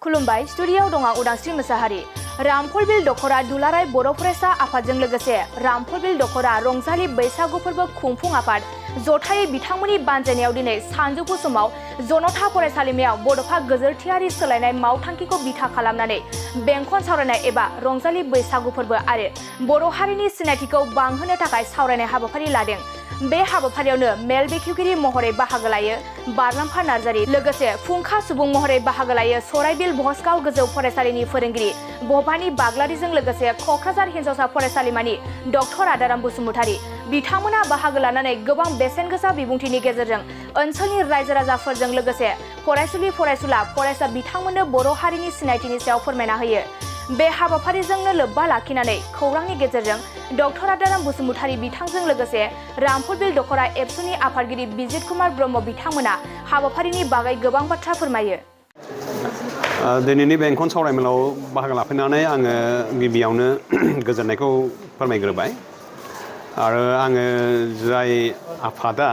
खुलुमबाय स्टुडिय'आव दं आं उदांस्रि मोसाहारि। रामफलबिल दख'रा दुलाराय बर' फरायसा आफादजों लोगोसे रामफलबिल दख'रा रंजालि बैसागु फोरबो खुंफुं आफाद जथायै बिथांमोननि बानजायनायाव दिनै सानजौफु समाव जनता फरायसालिमायाव बड'फा गोजोरथियारि सोलायनाय मावथांखिखौ बिथा खालामनानै बेंखन सावरायनाय एबा रंजालि बैसागु फोरबो आरो बर' हारिनि सिनायथिखौ बांहोनो थाखाय सावरायनाय हाबाफारि लादों। बे हाबाफारियावनो मेल बेखेवगिरि महरै बाहागो लायो बारलाम्फा नार्जारि, लोगोसे फुंखा सुबुं महरै बाहागो लायो सराइबिल बहसगाव गोजौ फरायसालिनि फोरोंगिरि भबानि बाग्लारिजों लोगोसे क'क्राझार हिनजावसा फरायसालिमानि दख'र आदाराम बसुमतारी। बिथांमोना बाहागो लानानै गोबां बेसेन गोसा बिबुंथिनि गेजेरजों ओनसोलनि रायजो राजाफोरजों लोगोसे फरायसुलि फरायसुला फरायसा बिथांमोननो बर' हारिनि सिनायथिनि सायाव फोरमायना होयो। बे हाबाफारिजोंनो लोब्बा लाखिनानै खौरांनि गेजेरजों दख'र आदाराम बसुमतारी बिथांजों लोगोसे रामफलबिल दख'रा एबसुनि आफादगिरि बिजित कुमार ब्रह्म बिथांमोना हाबाफारिनि बागै गोबां बाथ्रा फोरमायो। दिनैनि बेंखन सावरायमेलाव बाहागो लाफैनानै आङो गिबियावनो गोजोननायखौ फोरमायग्रोबाय आरो आङो जाय आफादा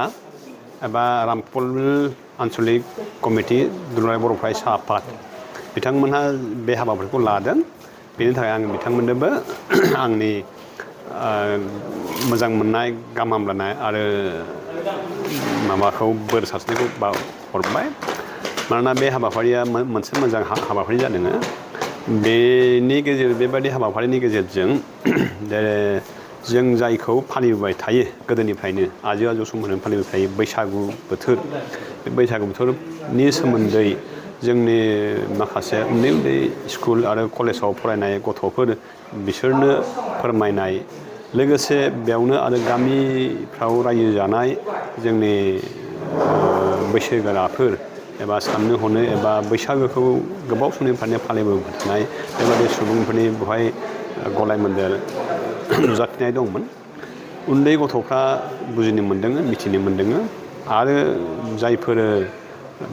एबा रामफलबिल आन्चलिक कमिटि दुलाराय बर' फरायसा आफाद बिथांमोनहा बे हाबाफारिखौ लादों, बेनि थाखाय आङो बिथांमोननोबो आंनि मोजां मोननाय गाहाम हामलायनाय आरो माबाखौ बोर सारस्रिनायखौ हरबाय। मानोना बे हाबाफारिया मोनसे मोजां हाबाफारि जादों। बेबायदि हाबाफारिनि गेजेरजों जों जायखौ फालिबोबाय थायो गोदोनिफ्रायनो आजै आजौ समनिफ्रायनो फालिबोबाय थायो बैसागु बोथोर, बे बैसागु बोथोरनि सोमोन्दै जोंनि माखासे उन्दै उन्दै स्कुल आरो कलेजाव फरायनाय गथ'फोर बिसोरनो फोरमायनाय, लोगोसे बेयावनो आरो गामिफ्राव रायजो जानाय जोंनि बैसोगोराफोर एबा साननो हनो एबा बैसागोखौ गोबाव समनिफ्रायनो फालिबोबाय थानाय बेबादि सुबुंफोरनि बेवहाय गलाय मोन्देर नुजाथिनाय दंमोन। उन्दै गथ'फ्रा बुजिनो मोन्दों, मिथिनो मोन्दों आरो जायफोर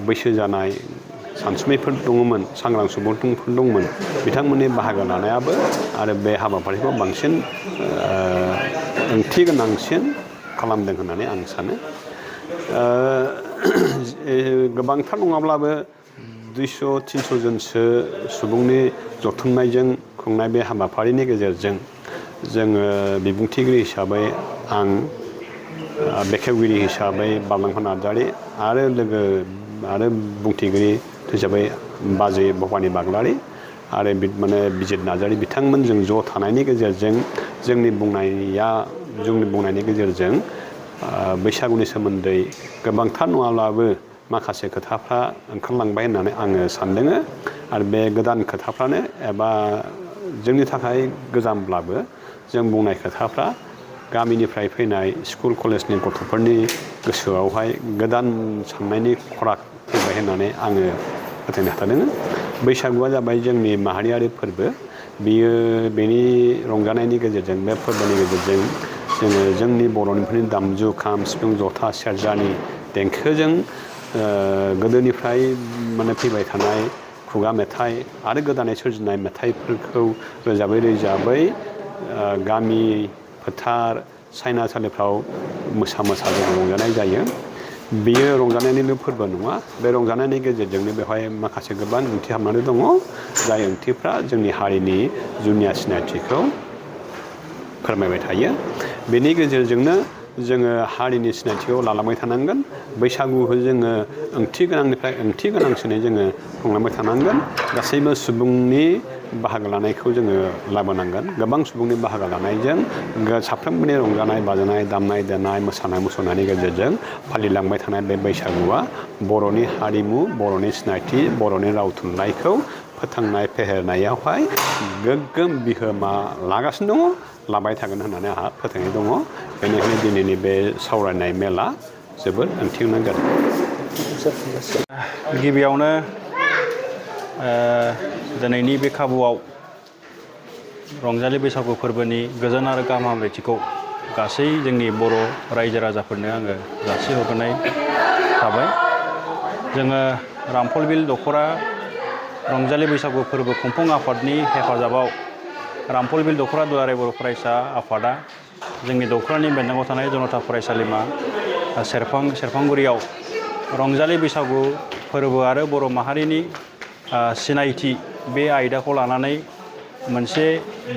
बैसो जानाय सानसुमैफोर दङमोन, सांग्रां सुबुंफोर दंमोन, बिथांमोननि बाहागो लानायाबो आरो बे हाबाफारिखौ बांसिन ओंथि गोनांसिन खालामदों होननानै आं सानो। गोबांथार नङाब्लाबो 200-300 जनसो सुबुंनि जथुमनायजों खुंनाय बे हाबाफारिनि गेजेरजों जोङो बिबुंथिगिरि हिसाबै आं, बेखेवगिरि हिसाबै बारलाम्फा नार्जारि आरो बुंथिगिरि हिसाबै बाजै भबानि बाग्लारि आरो बिजित नार्जारि बिथांमोनजों ज' थानायनि गेजेरजों जोंनि बुंनायनि गेजेरजों बैसागुनि सोमोन्दै गोबांथार नङाब्लाबो माखासे खोथाफ्रा ओंखारलांबाय होननानै आङो सानदों। आरो बे गोदान खोथाफ्रानो एबा जोंनि थाखाय गोजामब्लाबो जों बुंनाय खोथाफ्रा गामिनिफ्राय फैनाय स्कुल कलेजनि गथ'फोरनि गोसोआवहाय गोदान साननायनि खराग फैबाय होननानै आङो फोथायनो हादों। बैसागुआ जाबाय जोंनि माहारियारि फोरबो। बेनि रंजानायनि गेजेरजों, बे फोरबोनि गेजेरजों जोङो जोंनि बर'निफोरनि दामजु खाम, सिफुं, जथा, सेरजानि देंखोजों गोदोनिफ्राय फैबाय थानाय खुगा मेथाइ आरो गोदानै सोरजिनाय मेथाइफोरखौ रोजाबै रोजाबै गामि फोथार सायनासालिफ्राव मोसा जों रंजानाय जायो। बेयो रंजानायनिल' फोरबो नङा, बे रंजानायनि गेजेरजोंनो बेवहाय माखासे गोबां ओंथि हाबनानै दङ, जाय ओंथिफ्रा जोंनि हारिनि जुनिया सिनायथिखौ फोरमायबाय थायो। बेनि गेजेरजोंनो जोङो हारिनि सिनायथिखौ लालांबाय थानांगोन। बैसागुखौ जोङो ओंथि गोनांनिफ्राय ओंथि गोनांसिनै जोङो खुंलांबाय थानांगोन। गासैबो सुबुंनि बाहागो लानायखौ जोङो लाबोनांगोन। गोबां सुबुंनि बाहागो लानायजों साफ्रोमबोनि रंजानाय बाजानाय, दामनाय देनाय, मोसानाय मुसुरनायनि गेजेरजों फालिलांबाय थानाय बे बैसागुआ बर'नि हारिमु, बर'नि सिनायथि, बर'नि राव थुनलाइखौ फोथांनाय फेहेरनायावहाय गोग्गोम बिहोमा लागासिनो दङ, लाबाय थागोन होननानै आंहा फोथायनाय दङ। बेनिखायनो दिनैनि बे सावरायनाय मेला जोबोद ओंथि गोनां जादों। गिबियावनो दिनैनि बे खाबुआव रंजालि बैसागु फोरबोनि गोजोन आरो गाहाम हामलायथिखौ गासै जोंनि बर' रायजो राजाफोरनो आङो जासिहरग्रोनाय थाबाय। जोङो रामफलबिल दख'रा रंजालि बैसागु फोरबो खुंफुं आफादनि हेफाजाबाव रामफलबिल दख'रा दुलाराय बर' फरायसा आफादा जोंनि दख'रानि बेंखनाव थानाय जनता फरायसालिमा सेरफांगुरियाव रंजालि बैसागु फोरबो आरो बर' माहारिनि सिनायथि बे आयदाखौ लानानै मोनसे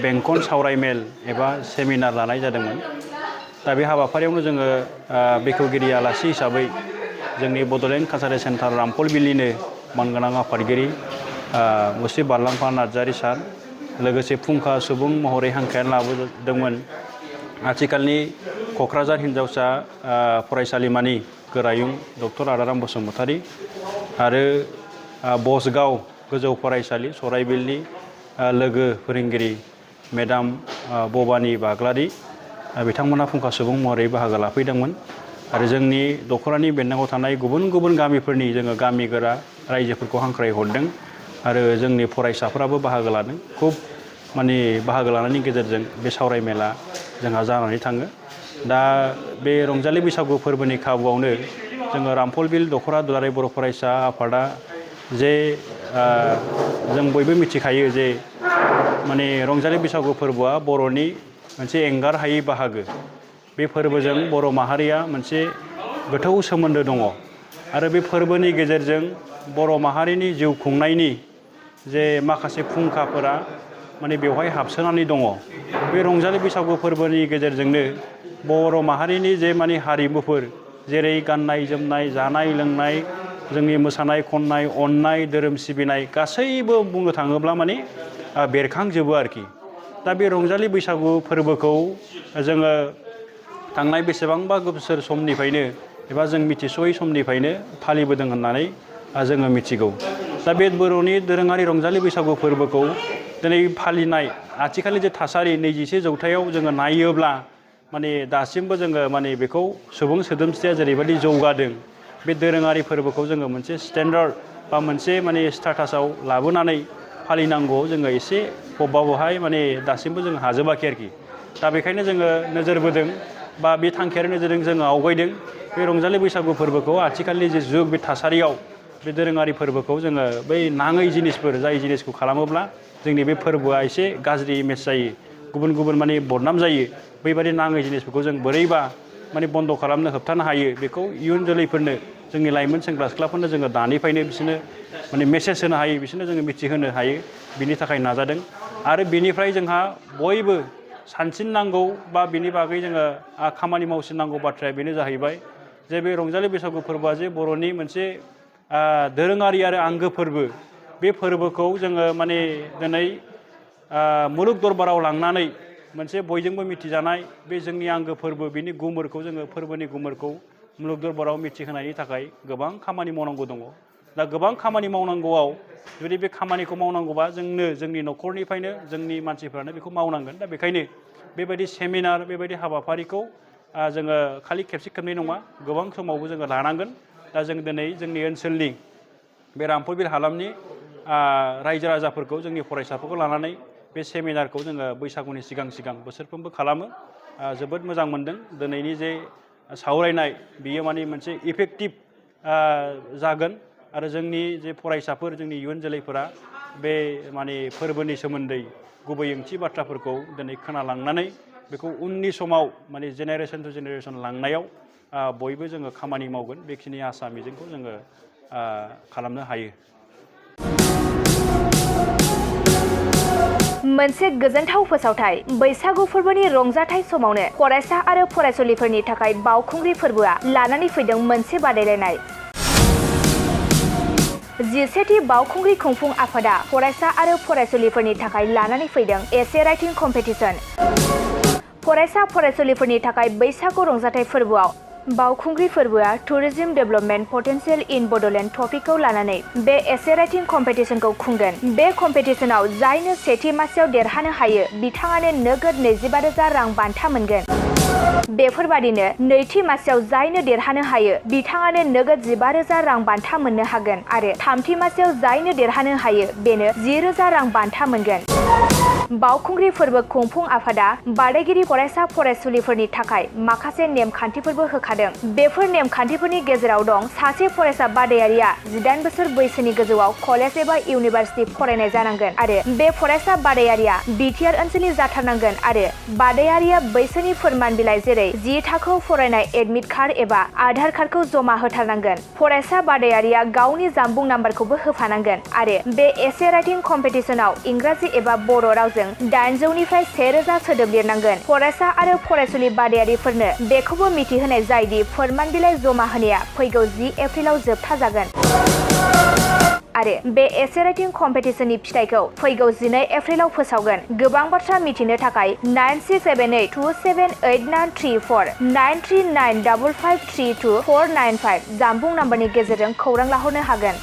बेंखन सावरायमेल एबा सेमिनार लानाय जादोंमोन। दा बे हाबाफारियावनो जोङो बेखेवगिरि आलासि हिसाबै जोंनि बड'लेण्ड कालचारेल सेन्टार रामफलबिलनिनो मानगोनां आफादगिरि मुस्रि बारलांफा नार्जारि सार, लोगोसे फुंखा सुबुं महरै हांख्रायनानै लाबोदोंमोन आथिखालनि क'क्राझार हिनजावसा फरायसालिमानि गोरायुं डक्टर आदाराम बसुमतारी आरो बसगाव गोजौ फरायसालि सराइबिलनि लोगो फोरोंगिरि मेडाम बबानि बाग्लारि बिथांमोना फुंखा सुबुं महरै बाहागो लाफैदोंमोन। आरो जोंनि दख'रानि बेन्दोङाव थानाय गुबुन गुबुन गामिफोरनि जोङो गामि गोरा रायजोफोरखौ हांख्रायहरदों आरो जोंनि फरायसाफोराबो बाहागो लादों। खुब माने बाहागो लानायनि गेजेरजों बे सावरायमेला जोंहा जानानै थाङो। दा बे रंजालि बैसागु फोरबोनि खाबुआवनो जोङो रामफलबिल दख'रा दुलाराय बर' फरायसा आफादा जे जों बयबो मिथिखायो जे माने रंजालि बैसागु फोरबोआ बर'नि मोनसे एंगार हायै बाहागो। बे फोरबोजों बर' माहारिया मोनसे गोथौ सोमोन्दो दङ आरो बे फोरबोनि गेजेरजों बर' माहारिनि जिउ खुंनायनि जे माखासे फुंखाफोरा माने बेवहाय हाबसोनानै दङ। बे रंजालि बैसागु फोरबोनि गेजेरजोंनो बर' माहारिनि जे माने हारिमुफोर जेरै गाननाय जोमनाय जानाय लोंनाय जोंनि मोसानाय खननाय अननाय धोरोम सिबिनाय गासैबो बुंनो थाङोब्ला माने बेरखांजोबो आरोखि। दा बे रंजालि बैसागु फोरबोखौ जोङो थांनाय बेसेबांबा बोसोर समनिफ्रायनो एबा जों मिथिस'यै समनिफ्रायनो फालिबोदों होननानै जोङो मिथिगौ। दा बे बर'नि दोरोङारि रंजालि बैसागु फोरबोखौ दिनै फालिनाय आथिखालनि जे थासारि 21 जौथायाव जोङो नायोब्ला माने दासिमबो जोङो माने बेखौ सुबुं सोदोमस्रिया जेरैबायदि जौगादों बे दोरोङारि फोरबोखौ जोङो मोनसे स्टेन्डार्ड बा मोनसे माने स्टाटासाव लाबोनानै फालिनांगौ जोङो एसे बबेबावहाय माने दासिमबो जों हाजोबाखै आरोखि। दा बेखायनो जोङो नोजोर बोदों बा बे थांखियारि नोजोरजों जोङो आवगायदों बे रंजालि बैसागु फोरबोखौ आथिखालनि जे जुग बे थासारियाव बे दोरोङारि फोरबोखौ जोङो बै नाङै जिनिसफोर जाय जिनिसखौ खालामोब्ला जोंनि बे फोरबोआ एसे गाज्रि इमेज जायो, गुबुन गुबुन माने बदनाम जायो, बैबायदि नाङै जिनिसफोरखौ जों बोरैबा माने बन्द' खालामनो होबथानो हायो बेखौ इयुन जोलैफोरनो जोंनि लाइमोन सेंग्रा सिख्लाफोरनो जोङो दानिफ्रायनो बिसोरनो माने मेसेज होनो हायो, बिसोरनो जोङो मिथिहोनो हायो, बिनि थाखाय नाजादों। आरो बिनिफ्राय जोंहा बयबो सानसिननांगौ बा बिनि बागै जोङो खामानि मावसिननांगौ बाथ्राया बेनो जाहैबाय जे बे रंजालि बैसागु फोरबोआ जे बर'नि मोनसे दोरोङारि आरो आंगो फोरबो। बे फोरबोखौ जोङो माने दिनै मुलुग दरबाराव लांनानै मोनसे बयजोंबो मिथिजानाय बे जोंनि आंगो फोरबो बिनि गुमुरखौ जोङो फोरबोनि गुमुरखौ मुलुग दरबाराव मिथिहोनायनि थाखाय गोबां खामानि मावनांगौ दङ। दा गोबां खामानि मावनांगौआव जुदि बे खामानिखौ मावनांगौबा जोंनो जोंनि न'खरनिफ्रायनो जोंनि मानसिफ्रानो बेखौ मावनांगोन। दा बेखायनो बेबायदि सेमिनार बेबायदि हाबाफारिखौ जोङो खालि खेबसे खेबनै नङा गोबां समावबो जोङो लानांगोन। दा जों दिनै जोंनि ओनसोलनि बे रामफलबिल हालामनि रायजो राजाफोरखौ जोंनि फरायसाफोरखौ लानानै बे सेमिनारखौ जोङो बैसागुनि सिगां सिगां बोसोरफ्रोमबो खालामो। जोबोद मोजां मोनदों दिनैनि जे सावरायनाय बियो माने मोनसे इफेक्टिभ जागोन आरो जोंनि जे फरायसाफोर जोंनि इयुन जोलैफोरा बे माने फोरबोनि सोमोन्दै गुबै ओंथि बाथ्राफोरखौ दिनै खोनालांनानै बेखौ उननि समाव माने जेनेरेसन टु जेनेरेसन लांनायाव बयबो जोङो खामानि मावगोन बेखिनि आसा मिजिंखौ जोङो खालामनो हायो। मोनसे गोजोनथाव फोसावथाय बैसागु फोरबोनि रंजाथाइ समावनो फरायसा आरो फरायसुलिफोरनि थाखाय बावखुंग्रि फोरबोआ लानानै फैदों मोनसे बादायलायनाय। 11थि बावखुंग्रि खुंफुं आफादा फरायसा आरो फरायसुलिफोरनि थाखाय लानानै फैदों एसे राइटिं कम्पिटिशन। फरायसा फरायसुलिफोरनि थाखाय बैसागु रंजाथाइ फोरबोआव बावखुंग्रि फोरबोआ टुरिज्म डेभेलपमेन्ट पटेन्शियल इन बड'लेण्ड टपिकखौ लानानै बे एसे राइटिं कम्पिटिशनखौ खुंगोन। बे कम्पिटिशनाव जायनो सेथि मासियाव देरहानो हायो बिथाङानो नोगोद 25,000 रां बान्था मोनगोन। बेफोरबादिनो नैथि मासियाव जायनो देरहानो हायो बिथाङानो नोगोद 15,000 रां बान्था मोननो हागोन आरो थामथि मासियाव जायनो देरहानो हायो बेनो 10,000 रां बान्था मोनगोन। बावखुंग्रि फोरबो खुंफुं आफादा बादायगिरि फरायसा फरायसुलिफोरनि थाखाय माखासे नेमखान्थिफोरबो होखादों। बेफोर नेमखान्थिफोरनि गेजेराव दं सासे फरायसा बादायारिया 18 बोसोर बैसोनि गोजौआव कलेज एबा इउनिभार्सिटि फरायनाय जानांगोन आरो बे फरायसा बादायारिया बिटिआर ओनसोलनि जाथारनांगोन आरो बादायारिया बैसोनि फोरमान बिलाइ जेरै 10 थाखोआव फरायनाय एडमिट कार्ड एबा आधार कार्डखौ जमा होथारनांगोन। फरायसा बादायारिया गावनि जानबुं नाम्बारखौबो होफानांगोन आरो बे एसे राइटिं कम्पिटिशनाव इंराजि एबा बर' रावजों 800निफ्राय 1000 सोदोब लिरनांगोन। फरायसा आरो फरायसुलि बादायारिफोरनो बेखौबो मिथिहोनाय जायोदि फोरमान बिलाइ जमा होनाया फैगौ 10 एप्रिलाव जोबथा जागोन आरो बे एसे राइटिं कम्पिटिशननि फिथाइखौ फैगौ 12 एप्रिलाव फोसावगोन। गोबां बाथ्रा मिथिनो थाखाय 9678278934 9395532495 जानबुं नाम्बारनि गेजेरजों खौरां लाहरनो हागोन।